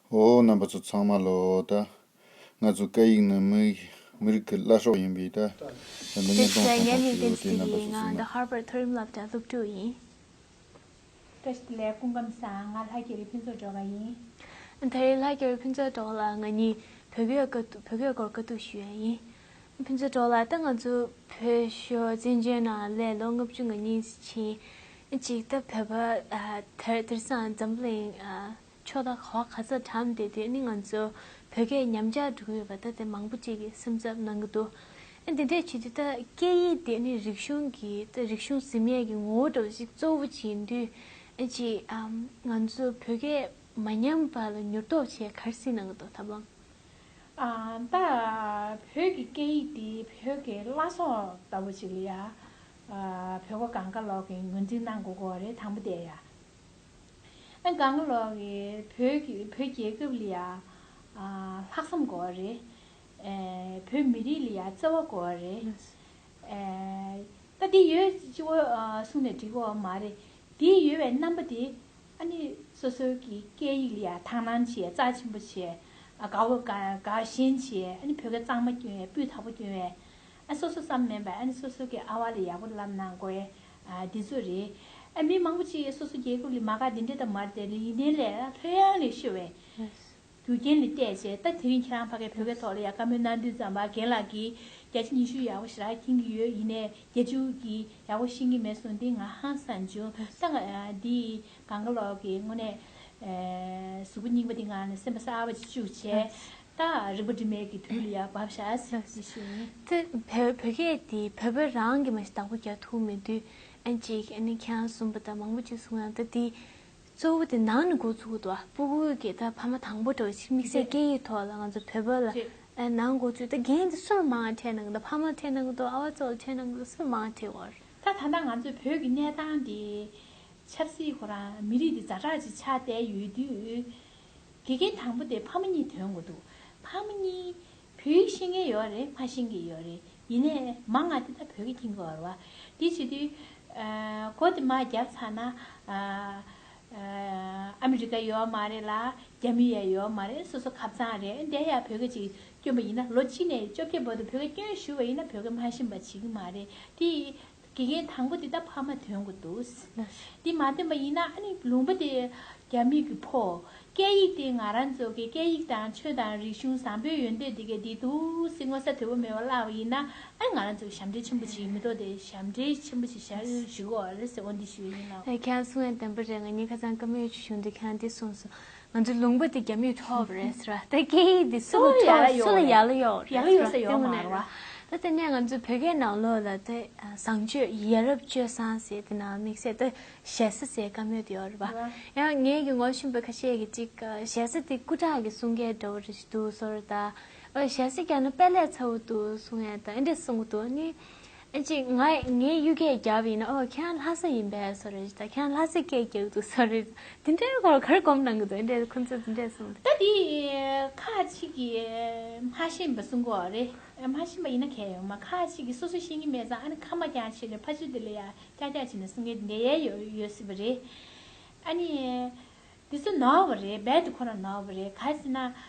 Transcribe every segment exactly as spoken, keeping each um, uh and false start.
ཨོ། རྣམ་པ་ཚོ་ཚང་མ་ལོ། ད་ང་ཚོ་སྐད་ཡིག་ནི་མི་མི་རིགས་ཀྱི་བླ་སྲོག་ཡིན་པས། ད་ད་འདི་ཉིན་གཏོང་ཐོང་ཐོང་ཞིག་ཡོད་དེ། རྣམ་པ་ཚོ་ཚང་མ། ང་ཧར་བར་མཐོ་རིམ་སློབ་གྲྭ་སློབ་ཕྲུག་ཡིན། བཀྲ་ཤིས་བདེ་ལེགས། སྐུ་ཁམས་བཟང་། ང་ལྷ་རྒྱ་རི་ཕུན་ཚོགས་སྒྲོལ་དཀར་ཡིན། ད་རེས་ལྷ་རྒྱ་རི་ཕུན་ཚོགས་སྒྲོལ་དཀར་ལགས། ང་གཉིས་བོད་སྐད་བཀའ་བོད་སྐད་སྐོར་བཀའ་བསྡུར་ཞུ་ཡ་ཡིན། ཕུན་ཚོགས་སྒྲོལ་དཀར་ལགས། ད་ང་ཚོ་བོད་ཤོར་བཙན་བྱོལ་ནང་སླེབས་ལོ་ལྔ་བཅུ་ང་གཉིས་ཕྱིན། གཅིག་ད་བོད་པ་ཨ་དེར་དེང་སང་འཛམ་བུ་གླིང་ཨ་ཕྱོགས་མཐའ་ག་བ་ག་ས་གྲམ་བསྡད་དུས་ནི་ང་ཚོ་བོད་སྐད་ཉམས་ཆག་འགྲོ་གི་ཡོད་པ་ད་དེ་མང་པོ་ཅིག་གིས་སེམས་འཚབ་གནང་གི་འདུག་ཨ་འདི་འདྲས་བྱེད་དུས་ད་སྐད་ཡིག་དེ་ནི་རིག་གཞུང་གི་ད་རིག་གཞུང་ཟིན་ཡས་ཀྱི་ངོ་བོ་འདྲ་བོ་ཞིག་གཙོ་བོ་བྱེད་དུས། ཨ་ཅིག་ཨམ་ང་ཚོ་བོད་སྐད་མ་ཉམས་པ་ལ་མྱུར་སྐྱོབ་བྱེད་ག་རེ་སེ་གནང་གི་འདུག་ཐབས་ལམ། ཨ་ད་བོད་ཀྱི་སྐད་ཡིག་དེ་བོད་ཀྱི་བླ་སྲོག་ལྟ་བུ་ཅིག་ལ་ཡ། ཨ་བོད་པ་གང་ག་ལོག་གིས་ངོས་འཛིན་གནང་དགོས་ཀྱི་རེད། དང་པོ་དེ་ཡ། ཨ་གང་ག་ལོག་གིས་བོད་ཀྱི་བོད་རྒྱལ་ཁབ་ལ་ཡ་ཨ་ལྷག་བསམ་དགོས་རེད། ཨེ་བོད་མི་རིགས་ལ་ཡ་བརྩེ་བ་དགོས་རེད། ཨེ་ད་འདི་ཡོད་ཅི་བོ་ཨ་གསུངས་ནས་འགྲིག་གོ་མ་རེད། འདི་ཡོད་པའི་རྣམ་པ་དེ་ཨ་ནི་སོ་སོའི་གི་སྐད་ཡིག་ལ་ཡ་དག་སྣང་བྱེད། རྩ་ཆེན་པོ་བྱེད། ཨ་དགའ་བོ་དགའ་དགའ་ཞེན་བྱེད། ཨ་ནི་བོད་སྐད་གཙང་མ་སྐྱོན་ཡས། སྤུས་དག་པོ་སྐྱོན་ཡས། ཨ་སོ་སོ་ཙམ་མིན་པ་ཨ་ནི་སོ་སོ་གི་ཨ་བ་ལ་ཡག་པོ་ལབ་གནང་དགོས་ཡས། ཨ་འདི་ཚོ་རེད། ཨ་མི་མང་པོ་ཅིག་སོ་སོ་རྒྱལ་ཁབ་ལ་མ་དགའ་འདི་འདྲ་དང་མ་རེད་དེ། ཡིན་ནའི་ལས་ལྷོད་ཡངས་ལས་ཤོད་པས། རྒྱུ་རྐྱེན་ལ་བལྟས་བྱས། ད་དེ་རིང་ཁྱེད་རང་ཕ་གིའི་བོད་སྐད་ཐོག་ལ་ཡ་བཀའ་མོལ་གནང་དུས་ཙམ་པ་རྒན་ལགས་ཀྱིས་བརྒྱ་ཆ་ཉི་ཤུ་ཡག་པོ་ཞེ་དྲག་མཁྱེན་གྱི་ཡོད། ཡིན་ནའི་བརྒྱད་ཅུ་གིས་ཡག་པོ་ཤེས་ཀྱི་མེད་གསུངས་འདི་ང་ཧང་སང་བྱུང་། ད་ང་འདི་གང་ག་ལོག་གི་དངོས་གནས་ཨེ་གཟུགས་པོ་རྙིང་པ་འདི་ང་ནས་སེམས་པ་གསར་པ་ཅིག་བཅུག་བྱས། ད་རིག་པ་དྲི་མེད་ཀྱི་དུས་ལ་ཡ་བབས་ཤག་ཟེར་ཞུ་ཡིན། དེ་བོད་བོད་སྐད་འདི་བོད་པ་རང་གིས་མ་གཞི་བདག་པོ་རྒྱག་ཐུབ་མེད་དུས། ཨ་ཅིག་ཨ་ནི་ཁྱེད་རང་གསུངས་པ་དང་མང་པོ་ཅིག་གསུངས་ཡང་ད་འདི། གཙོ་བོ་དེ་ནང་ནས་འགོ་ཚུགས་ཀྱི་འདུག་ཨ་སྤུ་གུ་གི་ད་ཕ་མ་དང་པོ་འདྲ་བོ་ཞིག་དམིགས་བསལ་སྐད་ཡིག་ཐོག་ལ་ང་ཚོ་བོད་པ་ལ་རེད། ཨ་ནང་འགོ་ཚུགས། ད་འགན་དེ་སུར་མང་འཕྲད་གནང་གི་འདུག་ཕ་མར་འཕྲད་གནང་གི་འདུག་ཨ་བ་ཚོ་ལ་འཕྲད་གནང་གི་འདུག་སུར་མང་འཕྲད་བར། ད་ད་ལྟ་ང་ཚོའི་བོད་ཀྱི་གནས་སྟངས་དེ་ཆབ་སྲིད་ཁོ་རང་མི་རིགས་དེ་ཛ་དྲག་ཅིག་ཆགས་བསྡད་ཡོད་དུས། དགེ་རྒན་དང་པོ་དེ་ཕ་མ་གཉིས་དོན་དགོས་འདུག་ཕ་མ་གཉིས་བོད་ཡིག་ཤེས་མཁན་ཡོད་རེད། མ་ཤེས་མཁན་ཡོད་རེད། ཡིན་ནའི་མང་ང་དེ་ད་བོད་སྐད་མཁྱེན་གྱི་ཡོད་རེད་བ། དེ་བྱེད་དུས་ཨ་མགོ་དེ་མར་བརྒྱབ་ཚར་ན་ཨ་ཨ་ཨ་མི་རི་ཀ་ཡོད་མ་རེད་ལ། རྒྱ་མི་ཡང་ཡོད་མ་རེད། སོ་སོ་ཁབ་ཚང་རེད། འདི་ཡང་བོད་སྐད་ཅིག་སྐྱོན་པ་ཡིན་ན་ལོ་གཅིག་ནས་བཅོ་བརྒྱད་བར་དུ་བོད་སྐད་སྐྱོན་ཞུས་པ་ཡིན་ན་བོད་སྐད་མ་ཤེས་པ་བྱེད་ཀྱི་མ་རེད། དེ་དགེ་རྒན་དང་པོ་དེ་ད་ཕ་མ་དོན་དགོས་འདུག་འདི་མ་དོན་པ་ཡིན་ན་ཨ་ནི་ལུང་པ་དེ་རྒྱ་མི་གི་ཕོ། སྐད་ཡིག་དེ་ང་རང་ཚོ་གི་སྐད་ཡིག་དང་ཆོས་དང་རིག་གཞུང་བཟང་པོའི་ཡོན་ཏན་དེ་གས་འདི་འདུག་སེ་ངོ་ས་དོད་པོ་མེད་པ་བརླག་པ་ཡིན་ན་ཨ་ནི་ང་རང་ཚོ་གི་ཞབས་འདྲེན་ཆེན་པོ་ཅིག་མི་ཐོག་དེ་ཞབས་འདྲེན་ཆེན་པོ་ཅིག་བཞག་ཞུ་གི་ཡོད་རེད་ཟེར། འོ་འདི་ཞུ་ཡིན་ལགས། ཨ་ཁྱེད་རང་གསུང་ཡ་བདེན་པ་རེད། ང་གཉིས་ཁ་སང་བཀའ་མོལ་ཞུ་དུས་ཁྱེད་རང་འདི་གསུངས་སོང་། ང་ཚོའི་ལུང་པ་དེ་རྒྱ་མིས་འཕྲོག་པ་རེད་ཟེར་བ། ད་སྐད་ཡིག་དེ་སུ་ལ་འཕྲོག་སུ་ལ་ཡག་ལ་ཡོད་རེད། ཡག་ལ་ཡོད་ས་ཡོད་མ་རེད་བ། ད་དེ་ནས་ང་ཚོའི་བོད་སྐད་ནང་ལོགས་ལ་དེ་བཟང་སྤྱོད་ཡ་རབས་སྤྱོད་བཟང་ཟེར་དེ་ནང་དམིགས་བསལ་དེ་ཞེ་ས་ཟེར་བཀའ་མོལ་དེ་ཡོད་རེད་བ། ཡང་ངའི་གི་ངོ་ཤེས་པ་ཁ་ཤས་ཀྱིས་ཅིག་ཞེ་ས་དེ་སྐུ་དྲག་གི་གསུང་སྐད་འདྲ་བོ་རེ་ཞིག་འདུག་ཟེར་ད། ཨོ་ཞེ་ས་རྒྱག་ན་དཔེ་ལས་ཚ་བོ་འདུག་གསུང་ཡ་ད་ཨེ་འདྲས་གསུང་གི་འདུག་ཨ་ནི། ཨ་ཅིག་ང་ངས་གཡུལ་སྐད་རྒྱབ་ཡིན་ན། ཨོ་ཁྱེད་རང་ལྷ་ས་ཡིན་པས་ཟེར་རེད། ད་ཁྱེད་རང་ལྷ་སའི་སྐད་རྒྱག་འདུག་ཟེར་རེད། དེ་འདྲའི་སྐོར་ག་རེ་སྒོམ་གནང་གི་འདུག་ཨེ་འདྲས་ཁོ་ཚོས་དེ་འདྲས་གསུངས་འདུག་ད་དེ་ཁ་ཅིག་གིས་མ་ཤེས་པ་གསུང་གི་ཡོད་རེད། མ་ཤེས་པ་ཡིན་ན་གལ་ཡོད་མ། ཁ་ཅིག་གིས་སོ་སོ་ཤེས་ཀྱི་མེད་ཙང་ཨ་ནི་ཁ་མ་རྐྱང་བྱས་ནས་ཕར་ཕྱོགས་དེ་ལ་ཡ་ཀྱག་ཀྱག་བྱས་ནས་གསུང་མཁན་དེ་འདྲ་ཡས་ཡོད་ཡོད་སྲིད་པ་རེད། ཨ་ནི། དེ་ཚོ་ནོར་བ་རེད། རྦད་དེ་ཁོ་རང་ནོར་བ་རེད། ག་རེ་ཟེར་ན།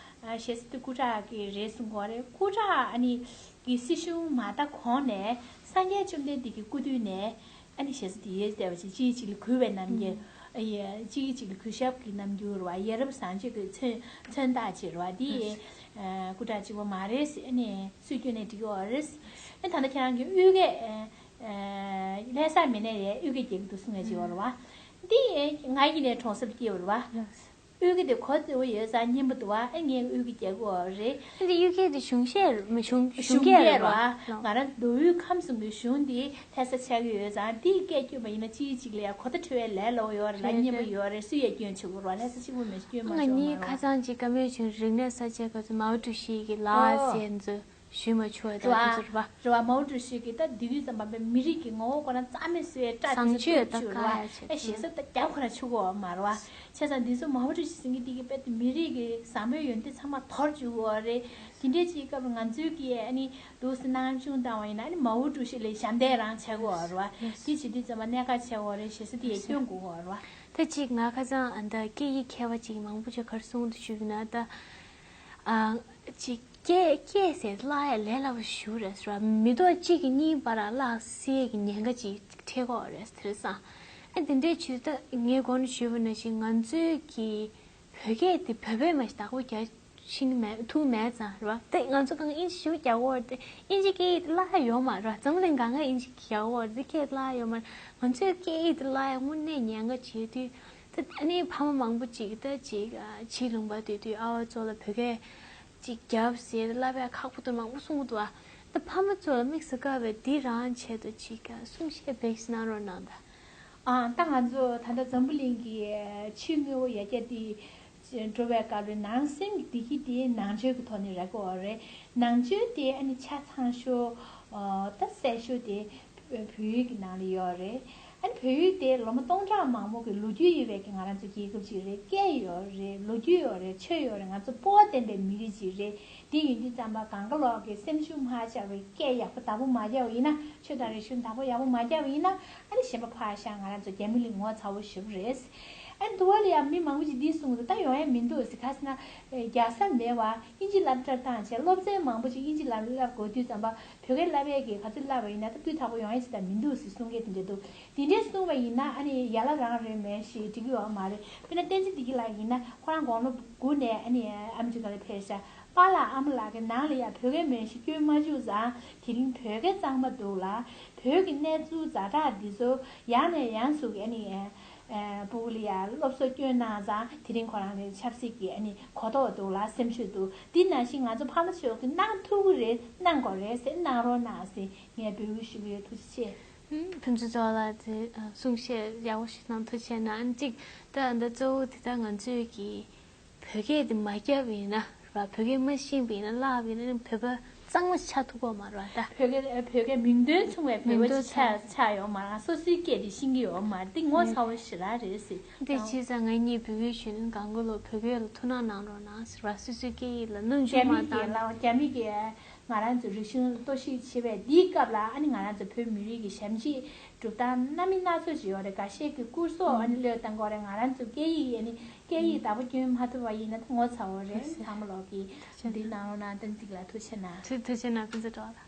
ཨ་ཞེ་ས་དེ་སྐུ་དྲག་གི་རེད་གསུང་གི་ཡོད་རེད། སྐུ་དྲག་ཨ་ནི་གི་སྲིད་གཞུང་མ་དར་གོང་ནས་སངས་རྒྱས་བཅོམ་ལྡན་འདས་ཀྱི་སྐུ་དུས་ནས་ཨ་ནི་ཞེ་ས་དེ་ཡོད་བསྡད་པ་ཅིག་གཅིག་གཅིག་ལ་གུས་པའི་རྣམ་འགྱུར། ཨ་ཡ་གཅིག་གཅིག་ལ་གུས་ཞབས་ཀྱི་རྣམ་འགྱུར་བ། ཡ་རབས་བཟང་སྤྱོད་ཀྱི་མཚོན་མཚོན་རྟགས་ཅིག་རེད་བ། དེ་ཨ་སྐུ་དྲག་གཅིག་པོ་མ་རེད་ཟེར་ཨ་ནི་སུས་སྐྱོན་ནས་འགྲིག་གི་ཡོད་རེད། ཨ་ད་ལྟ་ཁྱེད་རང་གི་གཡུལ་སྐད་ཨ་ལྷ་ས་མི་སྣ་ཡས་གཡུལ་སྐད་རྒྱག་གི་འདུག་གསུང་ཡ་ཅིག་ཡོད་རེད་བ། འདི་ང་ཡིན་ནའི་གྲོང་གསེབ་སྐྱེས་པ་རེད་བ། གཡུལ་སྐད་དེ་གོ་བདེ་བོ་ཡོད་ཙང་སྙན་པོ་འདུག་བ། ཨེ་ངས་གཡུལ་སྐད་རྒྱག་གི་ཡོད་རེད། འདི་གཡུལ་སྐད་དེ་གཞུང་བཤད་རེད་མ་གཞུང་གཞུང་སྐད་རེད་བ། ང་རང་མདོ་དབུས་ཁམས་གསུམ་གྱི་གཞུང་འདི་ལྷ་ས་ཆགས་ཀྱི་ཡོད་ཙང་འདི་སྐད་སྐྱོན་པ་ཡིན་ན་གཅིག་གཅིག་ལ་ཡང་གོ་བརྡ་འཕྲོད་ཡ་ལས་སླ་བོ་ཡོད་རེད་ལ། སྙན་པོ་ཡོད་རེད། སུས་ཡང་སྐྱོན་བྱེད་དགོས་རེད་བ། ལྷ་ས་གཅིག་པུ་མེད་ཀྱི་སྐྱོན་མ་ང་ཆོག་གཉིས་མ་ཁ་རེད་བ། སང་གཅིག་བཀའ་མོལ་བྱུང་། རིག་གནས་གསར་བརྗེའི་སྐབས་སུ་མའོ་ཀྲུའུ་ཞི་གི་ལགས་ཟེར་ཚོ་ཞུས་མ་ཆོག་ད་རེད་བ། དེ་ཚོ་རེད་བ། རེད་བ། མའོ་ཀྲུའུ་ཞི་གིས་ད་དེ་དུས་ཙམ་པ་མི་རིགས་ཀྱི་ངོ་བོ་ཁོ་རང་རྩ་མེད་བཟོ་ཡའི་སྐྲ་དེ་ཚོ་བཟང་སྤྱོད་གཏུབ་བཅུག་རེད་བ། ཨེ་ཞེ་ས་ད་རྒྱབ་ཁོ་རང་ཆུ་གོ་བ་མ་རེད་བ། བྱས་ཙང་འདི་ཚོ་མའོ་ཀྲུའུ་ཞི་ཟེར་མཁན་འདི་གིས་རྦད་དེ་མི་རིགས་ཀྱི་བཟང་པོའི་ཡོན་ཏན་ཚང་མ་དོར་བཅུག་གི་ཡོད་རེད། དེ་འདྲའི་ཅིག་སྐབས་ང་ཚོའི་གི་ཨ་ནི་འདུག་སེ་སྣང་ཆུང་བཏང་བ་ཡིན་ན་ཨ་ནི་མའོ་ཀྲུའུ་ཞི་ལ་ཞབས་འདེགས་རང་བྱེད་དགོས་པ་རེད་བ། དེ་བྱེད་དུས་ཙམ་པ་གནད་འགག་ཆེ་བ་རེད། ཞེ་ས་དེ་ཡང་སྐྱོན་དགོས་པ་རེད་བ། ད་ཅིག་ང་ཁ་སང་ཨ་ད་སྐད་ཡིག་མཁས་པ་ཅིག་མང་པོ་ཅིག་ག་རེ་གསུངས་འདུག་ཞུས་ན། ད་ཨ་ཅིག་སྐད་སྐད་ཟེར་བརླག་ཡ་ལས་སླ་པོ་ཞེ་པོ་རེད་ཟེར་བ། མི་ཐོག་གཅིག་གིས་གཉིས་བར་ལ་བརླག་སྲིད་ཀྱི་ཉེན་ཁ་ཅིག་འཕྲད་ཀྱི་ཡོད་རེད་ཟེར་སོང་། ཨ་དེ་འདྲའི་ཆུ་ད་ངས་གོང་ནས་ཞུས་པ་ནང་བཞིན་ང་ཚོའི་གི་བོད་སྐད་དེ་བོད་པས་མ་གཞི་བདག་པོ་རྒྱག་ཤེས་ཀྱི་མེད་ཐུབ་མེད་ཙང་རེད་བ། དེ་ང་ཚོ་གང་ཨིན་ཇི་ཞུ་རྒྱག་གོ་རེད། དེ་ཨིན་ཇི་སྐད་ཡིག་དེ་བརླག་ཡོད་མ་རེད་བ། འཛམ་གླིང་གང་ག་ཨིན་ཇི་རྒྱག་གོ་རེད། དེ་སྐད་བརླག་ཡོད་མ་རེད། ང་ཚོའི་སྐད་ཡིག་དེ་བརླག་ཡ་དངོས་གནས་ཉེན་ཁ་ཆེ་དུས། ད་ཨ་ནི་ཕ་མ་མང་པོ་ཅིག་ད་ཅིག་ཕྱི་ལུང་པ་སྡོད་དུས་ཨ་བ་ཚོ་ལ་བོད་སྐད་ཅིག་རྒྱབ་ཟེར་བསླབ་ཡ་ཁག་པོ་འདུག་མང་པོ་གསུང་གི་འདུག་ཨ། ད་ཕ་མ་ཚོ་ལ་དམིགས་སུ་བཀར་བའི་འདི་རང་ཆེད་དུ་ཅིག་གསུང་བཤད་བེད་སྤྱོད་གནང་རོགས་གནང་ད། ཨ་ད་ང་ཚོ་ད་ལྟ་འཛམ་བུ་གླིང་གི་ཕྱི་དངོས་པོ་ཡར་རྒྱས་འདི་འགྲོ་བའི་སྐབས་ལ་ནང་སེམས་ཀྱི་བདེ་སྐྱིད་དེ་ནང་ཆོས་ཀྱི་ཐོག་ནས་རག་གི་ཡོད་རེད། ནང་ཆོས་དེ་ཨ་ནི་ཆ་ཚང་ཤོས་ཨ་ད་གསལ་ཤོས་དེ་བོད་ཡིག་གི་ནང་ལ་ཡོད་རེད། ཨ་ནི་བོད་ཡིག་དེ་ལོ་མ་སྟོང་ཕྲག་མང་པོ་གི་ལོ་རྒྱུས་ཡོད་པའི་གི་ང་རང་ཚོ་རྒྱལ་ཁབ་ཅིག་རེད། སྐད་ཡོད་རེད། ལོ་རྒྱུས་ཡོད་རེད། ཆོས་ཡོད་རེད། ང་ཚོ་སྤོབས་པ་ལྡན་པའི་མི་རིགས་ཅིག་རེད། དེ་ཡིན་དུས་ཙམ་པ་གང་ག་ལོག་གི་སེམས་ཤུགས་མ་ཆག་པའི་སྐད་ཡག་པོ་བདག་པོ་མ་རྒྱག་པ་ཡིན་ན། ཆོས་དང་རིག་གཞུང་བདག་པོ་ཡག་པོ་མ་རྒྱག་པ་ཡིན་ན། ཨ་ནི་གཞན་པ་ཕར་བཞག་ང་རང་ཚོ་རྒྱ་མི་ལ་ངོ་ཚ་བོ་ཞེ་པོ་རེད། ཨ་ནི་འདུག་བ་ལ་ཡང་མི་མང་པོ་ཅིག་འདི་གསུངས་འདུག་ད་ཡོང་ཡ་མི་འདུག་ཟེར། ག་ཟེར་ན་རྒྱག་ས་མེད་བ། ཨིན་ཇི་སློབ་གྲྭར་བཏང་བྱས་སློབ་ཚན་མང་པོ་ཅིག་ཨིན་ཇི་ལ་བསླབ་དགོས་དུས་ཙམ་པ་བོད་སྐད་བསླབ་ཡས་ཀྱི་ག་ཚོད་བསླབ་པ་ཡིན་ན་ད་སྤུས་དག་པོ་ཡོང་ཡ་ཅིག་ད་མི་འདུག་ཟེར་གསུང་མཁན་དེ་འདྲ་འདུག་དེ་འདྲས་གསུངས་པ་ཡིན་ན་ཨ་ནི་ཡ་ལ་རང་རེད་མེད་ཞེས་འགྲིག་གི་ཡོད་མ་རེད། དཔེར་ན་བསྟན་འཛིན་བདེ་སྐྱིད་ལགས་ཡིན་ན་ཁོ་རང་དགུང་ལོ་དགུ་ནས་ཨ་ནི་ཨ་མི་རི་ཀ་ལ་ཕེབས་ཤག་པཱ་ལགས་ཨ་མ་ལགས་ཀྱི་ནང་ལ་ཡ་བོད་སྐད་མེད་ཞེས་སྐྱོན་མ་བཅུག་ཙང་དེ་རིང་བོད་སྐད་གཙང་མ་འདུག་ལ། བོད་ཀྱི་གནས་ཚུལ་ཛ་དྲག་འདི་ཚོ་ཡང་ནས་ཡང་སུ་གི་ཨ་ནི་ཨ་ཕྲུ་གུ་ལ་ཡ་སློབ་གསོ་སྐྱོན་གནང་ཙང་དེ་རིང་ཁོ་རང་ལ་ཆབ་སྲིད་ཀྱི་ཨ་ནི་གོ་རྟོགས་འདུག་ལ་སེམས་ཤུགས་འདུག་འདི་ནང་བཞིན་ང་ཚོ་ཕ་མ་ཚོས་ཀྱི་གནང་ཐུབ་ཀྱི་རེད། གནང་དགོས་རེད་ཟེར་གནང་རོགས་གནང་ཟེར་ངས་འབོད་སྐུལ་ཞུ་གི་ཡོད། ཐུགས་རྗེ་ཆེ། ཨུམ། ཕུན་ཚོགས་ལགས་དེ་ཨ་གསུང་བཤད་ཡག་པོ་ཞིག་གནང་། ཐུགས་རྗེ་ཆེ་གནང་། ཨ་ནི་གཅིག་ད་འདི་གཙོ་བོ་དེ་ད་ང་ཚོས་ཀྱི་བོད་སྐད་དེ་མ་བརྒྱབ་ཡིན་ན་ར། བོད་སྐད་མ་ཤེས་པ་ཡིན་ན་བརླག་པ་ཡིན་ན་བོད་པ་གཙང་མ་ཆགས་ཐུབ་ཀྱི་མ་རེད་བ་ད། བོད་སྐད་བོད་སྐད་མིང་དོན་མཚུངས་པའི་བོད་པ་མིང་དོན་ཅིག་ཆགས་མཚུངས་ཆགས་ཡོད་མ་རེད། སོ་སོའི་སྐད་དེ་ཤེས་ཀྱི་ཡོད་མ་རེད། འདི་ངོ་ཚ་བོ་ཞེ་དྲག་རེད་ཟེར། དེ་བྱས་ཙང་ངས་ངའི་བོད་པའི་གཞོན་ནུ་གང་ག་ལོ་བོད་སྐད་ལ་ཐུགས་སྣང་གནང་རོགས་གནང་ཟེར་བ། སོ་སོའི་སྐད་ཡིག་ལ་རྣམ་འགྱུར་རྒྱ་མི་མ་གིས་བཏང་། ལ་རྒྱ་མི་གིས་ང་རང་ཚོའི་རིག་གཞུང་གཏོར་བཤིག་བྱེད་པའི་འདིའི་སྐབས་ལ་ཨ་ནི་ང་རང་ཚོ་བོད་མི་རིགས་ཀྱི་ཞབས་ཕྱི་སྒྲུབ་སྟངས་སྣ་མིན་སྣ་ཚོགས་ཤིག་ཡོད་རེད། འགའ་ཤས་ཀྱིས་སྐུ་སྲོག་ཨ་ནི་བློས་བཏང་གི་ཡོད་རེད། ང་རང་ཚོ་སྐད་ཡིག་ཨ་ནི་སྐད་ཡིག་བདག་པོ་སྐྱོན་མ་ཐུབ་པ་ཡིན་ན་ངོ་ཚ་བོ་རེད། ཚང་མ་ལོག་གིས་འདི་གནང་རོགས་གནང་། བསྟན་འཛིན་ལགས་ཐུགས་རྗེ་གནང་། ཐུགས་ཐུགས་རྗེ་གནང་། ཕུན་ཚོགས་ལགས།